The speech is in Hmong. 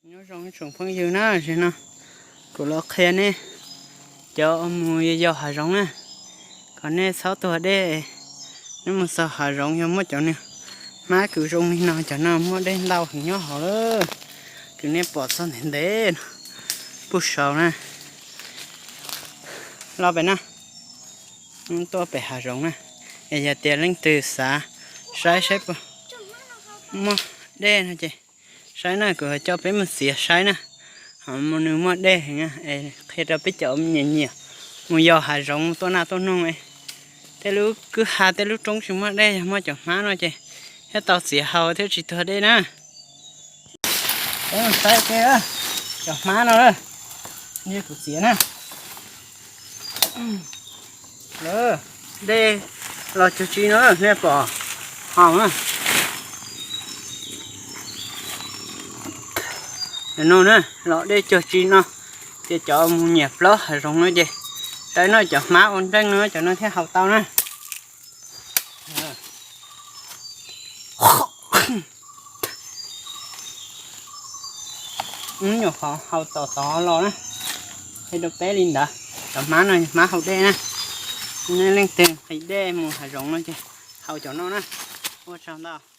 Nyob zoo tsoom phooj ywg na, zaum no kuv los qhia nej cov mus yos hav zoov na, kom nej txhob tuag dej. Nej mus txog hav zoov yog muaj cov niag hmab kws zoo li no, cov no muaj dej ntau heev nyob hauv lawm, kws nej pom txog ntev ntev no, puag saud na, los pem na, tuaj pem hav zoov na. Es yog tias leej twg xav saib saib puas muaj dej no ces saib na, kuv coj peb mus txiav saib na, ho nws muaj dej heev na. Es qhia rau peb cov nyiam nyiam mus yos hav zoov tuaj naj tuaj noog, tej lub kwj ha tej lub roob tsis muaj dej, yog muaj cov hmab no ces thiaj tau txiav haus thiab tsis tuag dej na. Peb mus saib cov hmab no, kuv txiav na. Dej los cuag tsi no, nej pom haus na. No na, los dej cuag tsi no, ces cov mus nyiam plaub hav zoov no ces saib no, cov hmab ua nreej no cov no thiaj haus tau na. Nyuam qhuav haus tom tod los na, qhia rau peb li ntawd. Cov hmab no hmab haus dej na, nej leej twg nqhis dej mus hav zoov no ces haus cov no na. Ua tsaug ntau.